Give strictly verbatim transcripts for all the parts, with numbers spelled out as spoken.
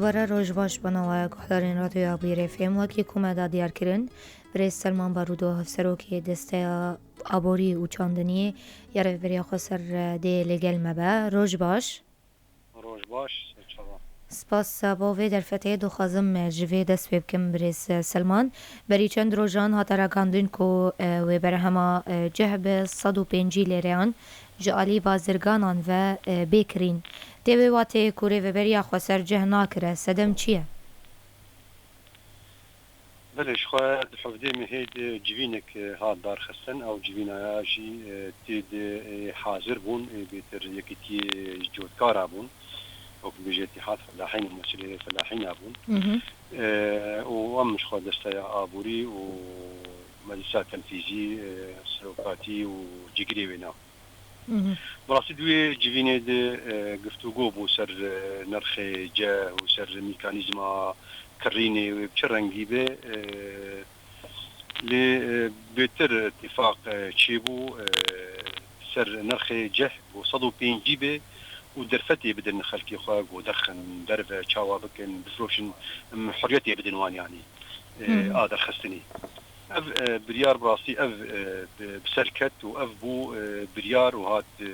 Were roj baş bana we guhdarên Radyoya Bûyerê F M. Wekî ku me da diyar kirin, birêz Selman Barudo, hevserokê Desteya Aborî û Çandiniyê ya Rêveberiya Xweser, e, dê li gel me be. Roj baş. Roj baş, serçava. Spas, e, bo vê derfetê dixwazim, e, ji vê dest pê bikim, birêz, e, Selman. Berî çend rojan hate ragandin ku, e, wê berhema, e, cih bi sed û pêncî lêreyan ji alî bazirganan ve, e, bê kirîn. Tê wê watê ku Rêveberiya Xweser cih nakire, sedem çi ye? Belê, ji xwe di hevdê mehê de civînek, e, hat darxistin. Ew civînaya jî, e, tê de, e, hazir bûn, e, bêtir yekîtiyê cotkara bûn. Wek bêje Îtîhad Felahîn û Mesûlê Felahîna bûn. Mhm. E, û em ji xwe desteya aborî û meclisa tenfîzî, e, serokatî û cigirê wêna. Mhm. Bi rastî di wê civînê de, e, giftûgo bû ser, e, nirxê ceh û ser mekanîzma kirînê wê bi çi rengî be, e, lê, e, bêtir îtîfaq, e, çêbû, e, ser nirxê ceh ku sed û pêncî be û derfetê bidin xelkê xwe, ku derxin derve, çawa bikin, bifiroşin, em, huriyetê bidin wan, yanî, e, Mhm. a derxistinî. Ev, e, biryar bi rastî ev, e, bi, bi ser ket û ev bû, e, biryar û hat, e,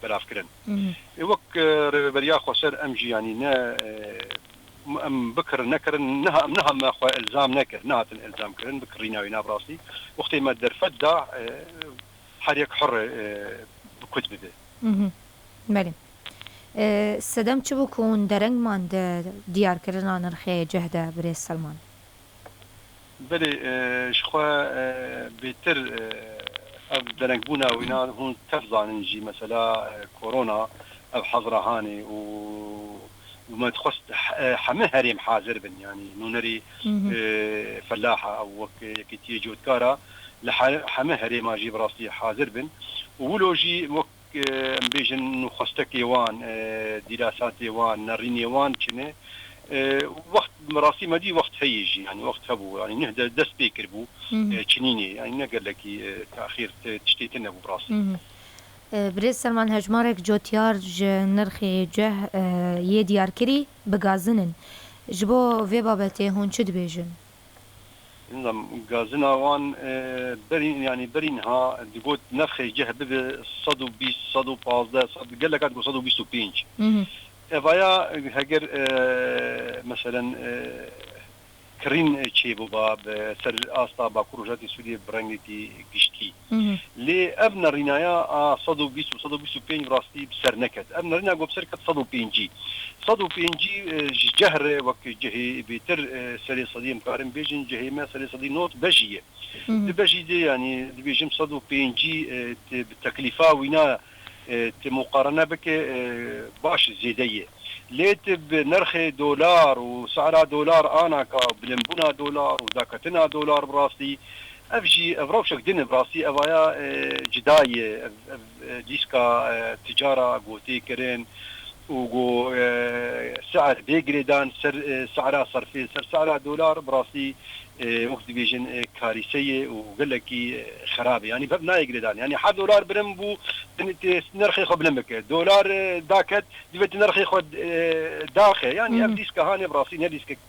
belavkirin. Mhm. E, wek, e, Rêveberiya Xweser em jî, yanî, ne, e, em bikirin nekirin, niha, em niha me xwe ilzam nekir, nehatin ilzam kirin, bi kirîna wî na bi rastî. Wextê me derfet da, e, her yek hur, e, bi kut bibe. Mhm. Belê. E, sedem çi bû ku hûn dereng man di diyarkirina nirxê ceh de, birêz Selman? Belê, e, ji xwe, e, bêtir, e, ev derengbûna wîna hûn tev zanin jî, mesela, e, korona, ev hezra hanê û, û me dixwest he-, heme herêm hazir bin, yanî nûnerî, Mhm. e, felaha ew wek yekîtiyê cotkara li he-, heme herêma jî bi rastî hazir bin û wilo jî wek, e, em bêjin, nûxwestekê wan, e, dîrasatê wan, nerînê wan çi ne. E, wext, bi rastî me dî wext heye jî, yanî wext hebû, yanî neh de dest pê kiribû, Mhm. e, çinînê, yanî ne gelekî, e, taxîr, ti-, tiştê tune bû bi rastî. Mhm. E, birêz Selman, hejmarek cotyar ji nirxê ceh, e, yê diyarkirî bi gazin in. Ji bo vê babetê hûn çi dibêjin? Nizam, gazina wan, e, berî, yanî berî niha digot nirxê ceh bibe sed û bîst, sed û pazdeh, sed, gelek hat got sed û bîst û pênc. Mhm. Evaya heger, e, meselen, e, kirîn çêbiba bi ser asta Bakur Rojatê Sûriyê bi rengekî giştî. Mhm. Lê ev nerînaya a sed û bîst û sed û bîst û pênc bi rastî bi ser neket. Ev nerîna got bi ser ket sed û pêncî. Sed û pêncî, e, ji ceh re wek cihê bêtir, e, serê sedî em karin bêjin, cihê me serê sedî not bejî ye. Mhm. Di bejî de, yanî dibêjim sed û pêncî, e, te-, bi teklîfa wîna, e, te muqarene bike, e, baş zêde ye. Lê tu bi nirxê dolar û sehra dolar anaka û bilimbûna dolar û daketina dolar bi rastî, ev jî, ev rewşek din e bi rastî, evaya, e, cida ye, ev, ev, e, lîska, e, ticara gotê kirin û got, e, sehr bê girêdan ser, e, sehra serfê, ser sehra dolar bi rastî, e, wek dibêjin, e, karîse ye û gelekî, e, xerab e. Yanî bev nayê girêdan. Yanî her dolar birin bû, tê nirxê xwe bilind bike. Dolar, e, daket, divê tu nirxê xwe, e, daxe. Yanî ev Mhm. lîska hanê bi rastî ne lîskek,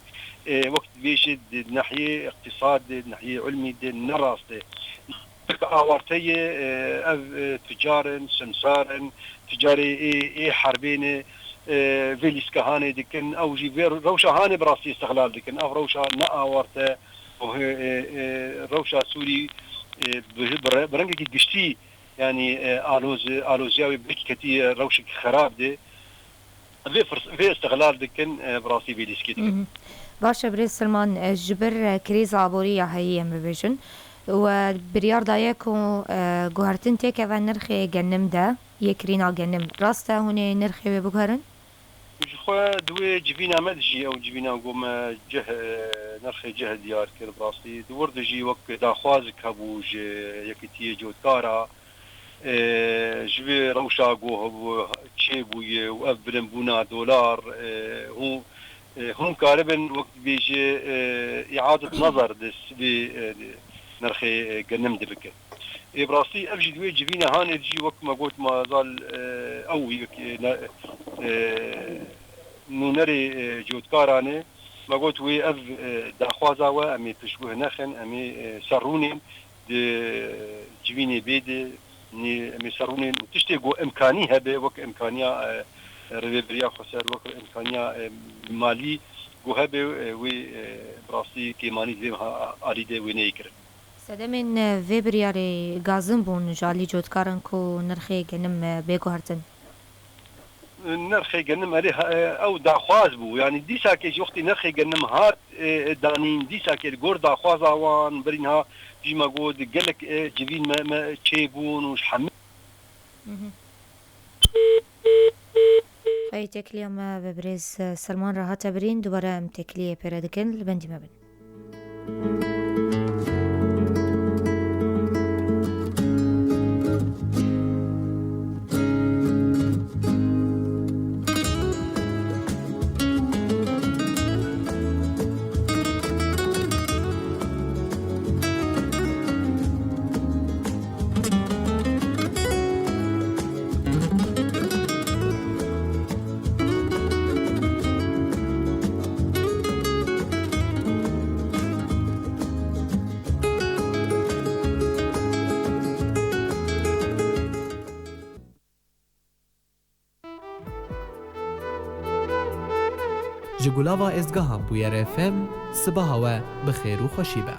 e, wek dibêje di nehiyê îqtîsad de, di nehiyê ilmî de ne rast e. Wek awarte ye, e, ev, e, ticar in, simsar in, ticarê ê, ê herbê ne, e, vê lîska hanê dikin, ew jî vê rewşa hanê bi rastî îstixlal dikin. Ev rewşa ne awarte, û, e, e, rewşa Sûrî, e, bi, bi re-, bi rengekî giştî, yanî, e, aloz-, aloziya wê bi yekî ketî, e, rewşek xerab de. Vê firs-, vê îstixlal dikin, e, bi rastî vê lîskê dikin. Mhm. Baş e, birêz Silman, e, ji ber, e, krîza aborî ya heyî em bibêjin, we biryar daye ku, e, guhertin têkeve nirxê genim de, yê kirîna genim. Rast e hûn ê nirxê wê biguherin? Ji xwe di wê civîna me de jî ew civîna ku me cih, e, nirxê cih diyar kir, bi rastî. Di wir de jî wek daxwazek hebû ji Yekîtiyê Cotkara, e, ji vê rewşa ku hebû, çêbûye û ev bilimbûna dolar, e, hû, e, hûn karibin wek dibêje, e, îadet nazar di sibê, e, nirxê, e, genim de bike. Ê, bi rastî ev jî di wê civîna hanê de jî wek me got, mazal, e, ew yek, e, ne, e, nûnerê, e, cotkaran e. Me got wê ev, e, daxwaza we, em ê piştguh nexin, em ê, e, ser rûnên di civînê bê de, nê, em ê ser rûnên û tiştê ku imkanî hebe, wek imkaniya, e, rêveberiya xweser, wek imkaniya, e, malî ku hebe, e, wê, e, bi rastî kêmanî di vê ha-, alî de wê neyê kirin. Sedemên, e, vê biryarê gazin bûn ji alî cotkaran ku nirxê genim, e, bê guhertin. Nirxê genim erê ha-, ew daxwaz bû. Yanî dîsakê jî wextî nirxê genim hat, e, e, danîn, dîsakê li gor daxwaza wan, berî niha jî me got gelek, e, civîn me, me çêbûn û ji hemî. Mhm. Hey, têkiliya me bi birêz, e, Selman re hate birîn, dubare em têkiliyê pê re dikin, li bendî me bin. Ji Gulava Êzgeha Bûyer F M, sibaha we bi xêr û xweşî be.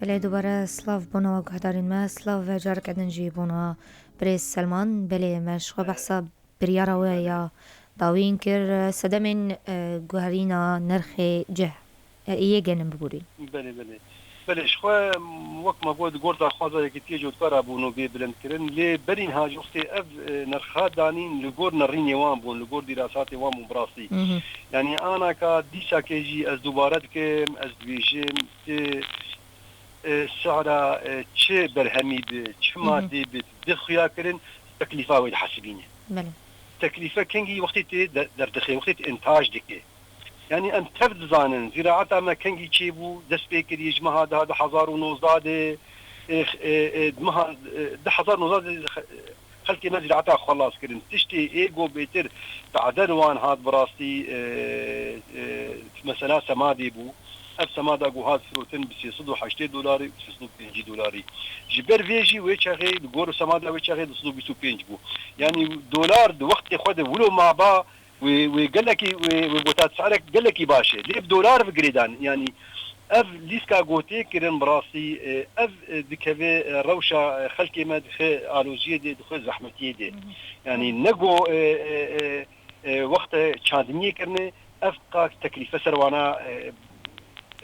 Belê, dubare silav bona guhdarên me, silav careke din jî bona birêz Selman. Belê, me ji xwe behsa biryara we ya dawîn kir, sedemên, e, guherîna nirxê cih, e, yê genim biborîn. Belê, belê. Belê, ji xwe, wek me got, di gor daxwaza Yekîtiyê Cotkara bûn û bê bilindkirin, lê berî niha ji wextê ev, e, nirxa danîn li gor nerînê wan bûn, li gor dîrasatê wan bûn bi rastî. Mhm. Yanî anaka dîsakê jî ez dubare dikim, ez dibêjim, ti, e, sehra, e, çi berhemî bi, çi Mhm. madê bi, di xuya kirin, teklîfa wê dihesibîne. Belê. Teklîfe kengî wextê tê de-, derdixê, wextê tê intaj dike. Yanî em tev dizanin, zîraeta me kengî çêbû, dest pê kiriye ji meha de, du hezar û nozdeh de, e, e, e, di meha, e, du hezar û nozdeh de xe-, xelkê me zîraeta xwe xelas kirin. Tiştê ê go bêtir tade li wan hat bi rastî, e, e, mesela semadê bû. Ev semada ku hat firotin bi sê sed û heştê dolarî û sê sed û pêncî dolarî. Ji ber vê jî wê çaxê li gor semada wê çaxê du sed û bîst û pênc bû. Yanî dolar di wextê xwe de wilo maba wê, wê gelekî, wê, wê gota serek gelekî baş e. Lê bi dolar bi girêdan. Yanî ev lîska gotê kirin bi rastî, e, ev, e, dikeve, e, rewşa, e, xelkê me dixe aloziyê de, dixe zehmetiyê de. Yanî ne go, e, e, e, e, wexte çandiniyê kirine, ev qas teklîfe ser wana, e,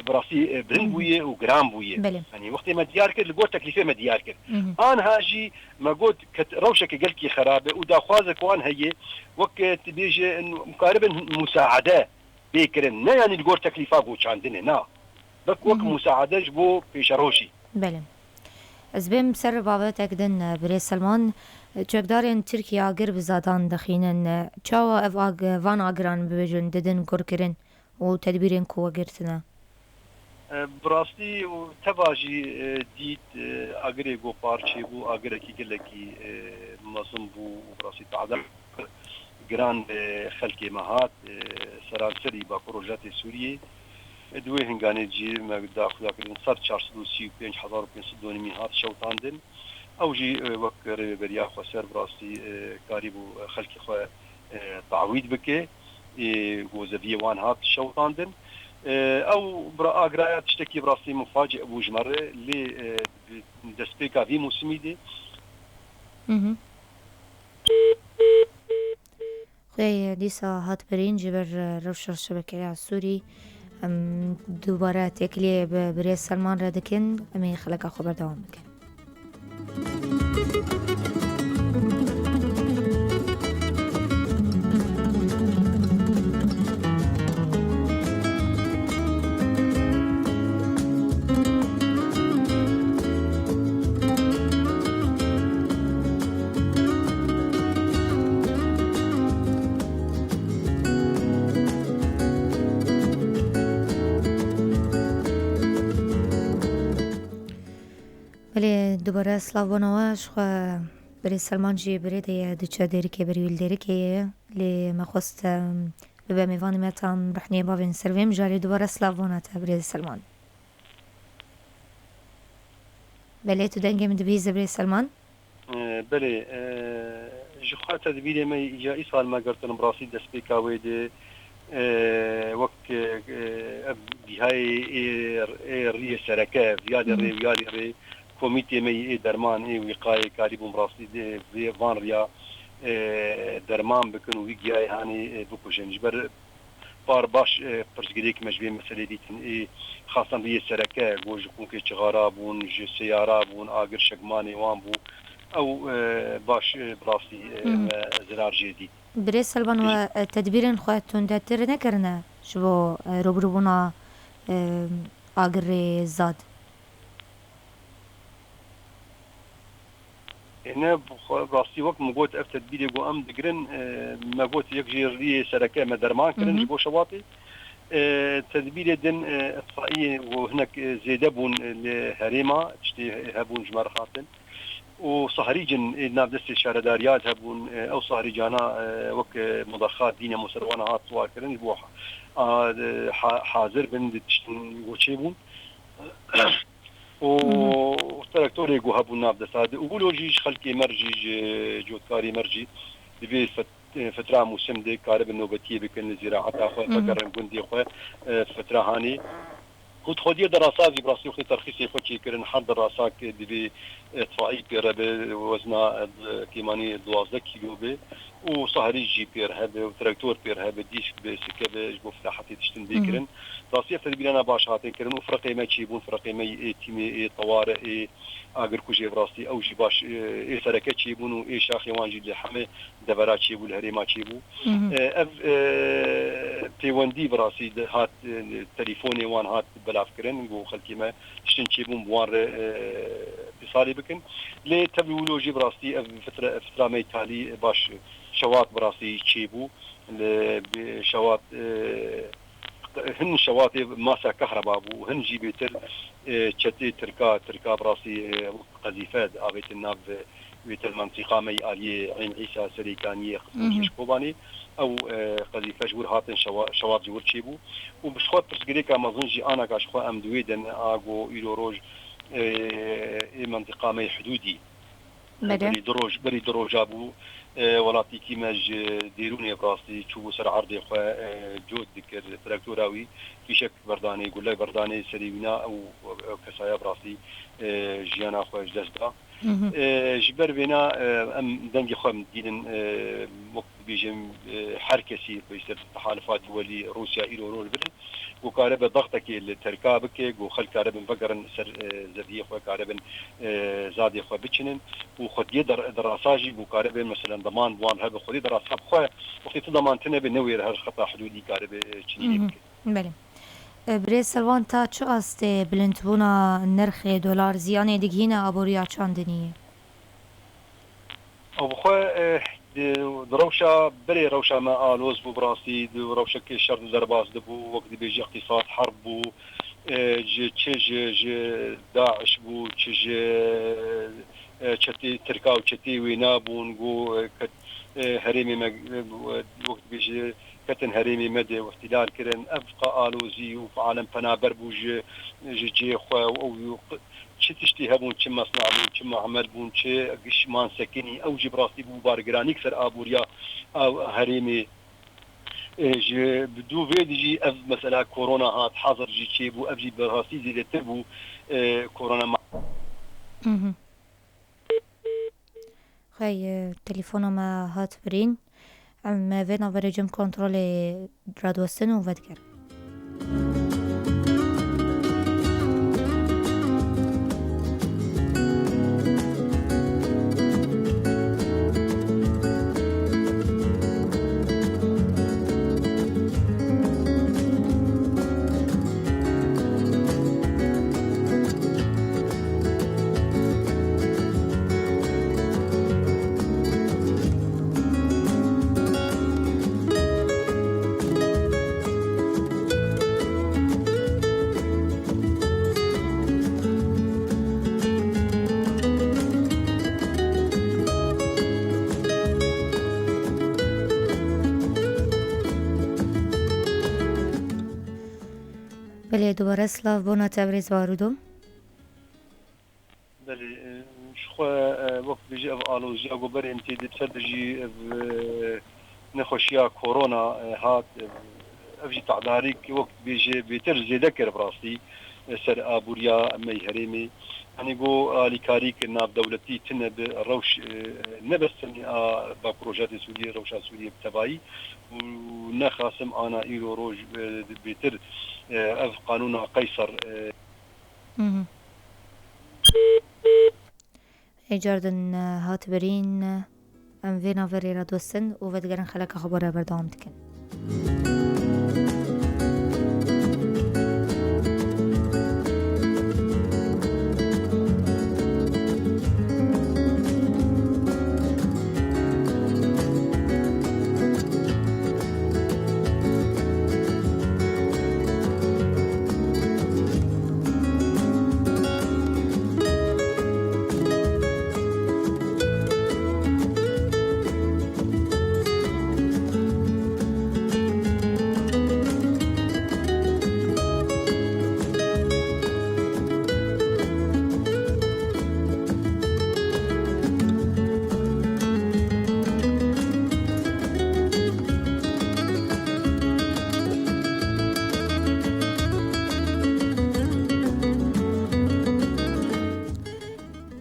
bi rastî, e, bilind Hı hı. bûye û giran bûye. Belê. Yanî wextê me diyar kir, li gor teklîfê me diyar kir. Hı hı. Anha jî me got ke rewşeke gelkî xerab e û daxwazek wan heye, wek, e, tu bêje, mukaribin musaade bê kirin. Ne yanî li gor teklîfa goçandinê, na. Wek, wek Hı hı. musaade ji bo pêşerojî. Belê. Ez bêm ser bavetek din, birêz Selman. Çekdarên Tirkiye agir bi zadan dixînin. Çawa ev ag-, van agiran bibêjin didin gurkirin û tedbîrên ku we girtine? E, bi rastî û teva jî, e, dît, e, agirê ku parçê bû, agirekî gelekî, e, mezin bû û bi rastî tehdê giran, e, xelkê me hat, e, seranserî Bakur Rojhilatê Sûriyê. E, di wê hinganê jî me daxuya kirin ser çar sed û sî û pênc hezar û pênc sed donimî hat şewitandin. Ew jî, e, wek rêveberiya xweser bi rastî, e, karîbû, e, xelkê xwe, e, tawîd bike. E, gozeviyê wan hat şewitandin. E, ew bira agiraya tiştekî bi rastî muface bû ji me re, lê, e, di destpêka vî mûsimî de. Mhm. Xwê dîsa hat birîn ji ber rewşa şebekeya Sûrî. Em dubare têkiliyê bi birêz Selman re dikin. Em ê xeleka xwe berdewam bikin. Belê, dubare silav bona we, ji xwe birê Selman jî birê de ye, diçe Dêrikê, berî wî li Dêrikê ye. Lê me xwest, em, bibe mêvanê me tam rehniyê bavên ser vê mijarê. Dubare silav bona te birê Selman. Belê, tu dengê min dibihîze birê Selman? E, belê, e, ji xwe tedbîrê me ya îsal me girtin, bi rastî destpêka wê de, e, wek, e, ev bîhayê ê, ê riyê sereke, viyalê rê, viyalê rê, komîtê me yê derman ê wîqayê karîbûn bi rastî de vê van riya, e, derman bikin û wî giyayê hanê, e, bikujin. Ji ber par baş, e, pirsgirêk me ji vê meselê dîtin. Ê xasan riyê sereke, go ji qûnkê çixara bûn, ji seyara bûn, agir şekmanê wan bû. Ew, e, baş, e, bi rastî, e, Hı hı. me zirar jê dît. Birê Selman, we, e, tedbîrên xwe tundetir nekirine ji bo, e, rûbirûbûna, e, agirê zad? Ê, ne, bi xwe, rastî wek min got, ev tedbîrê ku em digirin, e, me got, yek jê riyê sereke me derman kirin Hı hı. ji bo şewatê. E, tedbîrê din, e, îtfaiyê û hinek, e, zêde bûn, e, li herêma, tiştê hebûn ji me re hatin. Û sahrîcin, e, nav destê şaredariya de hebûn, e, ew sahrîcana, e, wek, e, mudaxat dîne muserwana hat siwar kirin, ji bo ha-, a, e, ha-, hazir bin di tiştin ku çêbûn. û Hı hı. traktorê ku hebûn nav desta de. Û wilo jî ji xelkê me re jî, ji cotkarê me re jî divê fet-, fitra mûsim de karibin nobetiyê bikin li zîraeta xwe, Hı hı. vegerin gundê xwe, e, fitra hanê. Û di xwediyê derasa jî bi rastî wextê terxîsê xwe çêkirin, her derasa ke divê, e, itfaî pê re be, wezna, e, kêmanî duwazdeh kîlo be. û sahrî jî pêr hebe û traktor pêr hebe, dîsk be, sike be, ji bo filahetê tiştin bê Hı hı. kirin. Rastî ev tedbîrana baş hatin kirin û firqê me çêbûn, firqê me yê tîmê, ê teware, ê agirkujê bi rastî ew jî baş, ê, ê sereke çêbûn û ê şaxê wan jî li hemê devera çêbû, li herêma çêbû. Hı hı. E, ev, e, pêwendî bi rastî de hat, e, telîfonê wan hat belavkirin, got xelkê me tiştin çêbûn bi wan re, e, pêsalê bikin. Lê tevlî wilo jî bi rastî ev fitra, fitra me yê talî baş şewat bi rastî çêbû. Li bi şewat, e, hin şewatê masa kehreba bû, hin jî bêtir, e, çetê Tirka, Tirka bi rastî, e, qezîfe avêtin nav wê til mentiqa me yê aliyê Eyn Îsa, Serê Kaniyê, Hı hı. qismê ji Kobanê. Ew, e, qezîfe ji wir hatin şewa-, şewat ji wir çêbû. Û bi xwe pirsgirêka mezin jî anaka ji xwe em di wê de ne, a go îro roj, e, ê mentiqa me yê hidûdî. Belê. Berî du roj, berî du roja bû, e, welatîkî me ji Dêrûnê bi rastî çûbû ser erdê xwe, e, cot dikir, traktora wî fîşek berdanê, gulek berdanê serê wîna û, û kesaya bi rastî, e, jiyana xwe ji dest da. Hı hı. E, ji ber vêna, e, em dengê xwe em dînin, e, wek dibêjin, e, her kesî bi ser tehalifa duwelî Rûsya îro roj birin. Ku karibe daxtekê li Terka bike, ku xelk karibin vegerin ser, e, zeviyê xwe, karibin, e, zadê xwe biçinin û xwediyê der-, derasa jî ku karibin, meselen, deman wan hebe, xwediyê derasa bi xwe, wextê tu deman tine be, newêre her xeta hidûdî karibe, e, çinînê Hı hı. bike. Belê. E, birêz Selwan, ta çi astê bilindbûna nirxê dolar ziyanê digihîne aboriya çandiniyê? Ew bi xwe, eh, di, di rewşa berê rewşa me aloz bû, bi rastî di rewşekê şer di derbas dibû, wek dibêjî îqtîsad herb bû, eh, ji, çi ji, ji DAIŞ bû, çi ji, eh, çetê Tirka û çetê wêna bûn, ku, eh, ket, eh, herêmê me, eh, wek dibêjî, ketin herêmê me de îhtîlal kirin. Ev qa alozî û alem penaber bû ji, ji cihê xwe û ew çi tiştî hebûn, çi mesna bûn, çi muamel bûn, çi giş man sekinî, ew jî bi rastî bû bargiranîk ser aboriya a herêmê. E, ji bi dû vê dijî ev mesela korona hat, hazir jî çêbû, ev jî bi rastî zêdetir bû, e, korona ma- Mhm. Xey, e, telefona me hat birîn. Em vê navberê cem kontrolê radiwestin û vedigerin. Belê, dubare silav bona te birêz Barudo. Belê, e, ji xwe, e, wek dibêjî ev aloziya ku berê em tê de ser de jî ev, e, nexweşiya korona, e, hat, e, ev jî tedarîk wek dibêje bêtir zêde kir bi rastî, e, ser aboriya me yê herêmê. Yanî ku alîkarîk navdewletî tune bi rewş, e, ne bes tenê a Bakur Rojatê Sûriyê, rewşa Sûriyê bi tevayî û ne xasim ana îro roj, e, bêtir, e, ev qanûna Qeyser, e, Mhm. Ê car din, e, hat birîn, e, em vê navberê re dostin û vedigerin xeleka xwe bo re berdewam dikin.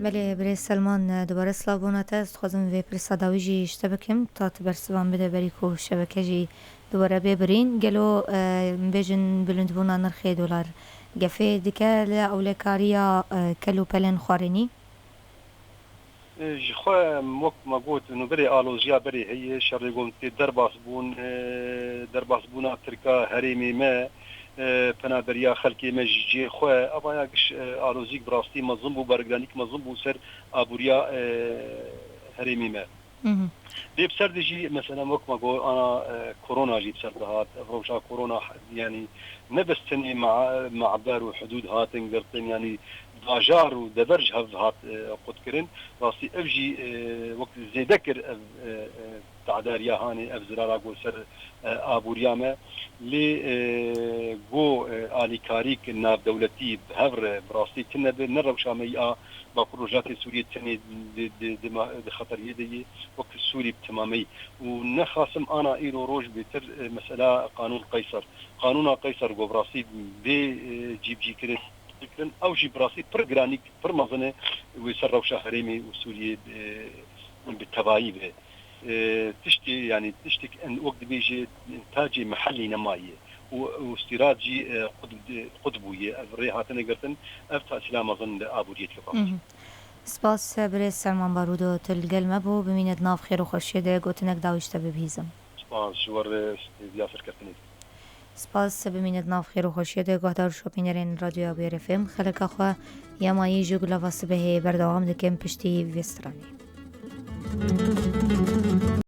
Belê, birêz Selman, dubare silav bona te. Ez dixwazim vê pirsa dawî jî ji te bikim, ta tu bersivan bide, berî ku şebeke jî dubare bê birîn. Gelo, e, em bêjin bilindbûna nirxê dolar gefê dike li ewlekariya, e, kel û pelên xwarinî? E, ji xwe, em, wek me got, nûberê aloziya berê heye, şerê ku em tê derbas bûn, e, derbasbûna Tirka herêmê me, e, penaberiya xelkê me ji cihê xwe, eva ya giş, e, alozîk bi rastî mezin bû, barigiranîk mezin bû ser aboriya, e, herêmê me. Mhm. Lê bi ser de jî, mesela, wek me got, ana, e, korona jî bi ser de hat. Ev rewşa korona, yanî ne bes tenê ma-, maber û hudûd hatin girtin, yanî bajar û dever ji hev hat, e, qutkirin. Rastî ev jî, e, wek zêde kir ev, e, e, tadariya hanê, ev zirara ku ser, e, aboriya me. Lê, e, ku, e, alîkarîk navdewletî bi hev re bi rastî tune be, ne rewşa me ya Bakur Rojatê Sûriyê tenê di, di, di ma-, di xeteriyê de ye, wek Sûrî bi temameyî. Û ne xasim ana îro roj bêtir, e, mesela Qanûn Qeyser. Qanûna Qeyser ku bi rastî bê, e, cîbicîkirin, kirin, ew jî bi rastî pir giranîk, pir mezin e, wê ser rewşa herêmê û Sûriyê, e, bi tevayî be. E, tiştê, yanî tiştek en wek dibêje tacê mehellî nemaye û, û îstîrad jî, e, qut, qut bûye. Ev rê hatine girtin, ev tesîra mezin li aboriyê dike. Mhm. Spas, birêz Selman Barudo, tu li gel me bû. Bimîne di nav xêr û xweşiyê de, gotinek dawî ji te bibihîzim. Spas ji we re, hêviya serkeftinê. Spas, bimîne di nav xêr û xweşiyê de, guhdar û şopînerên Radyoya Bûyerê F M. Xeleka xwe ya mayî ji gulava sibehê berdewam dikim piştî vê stranê.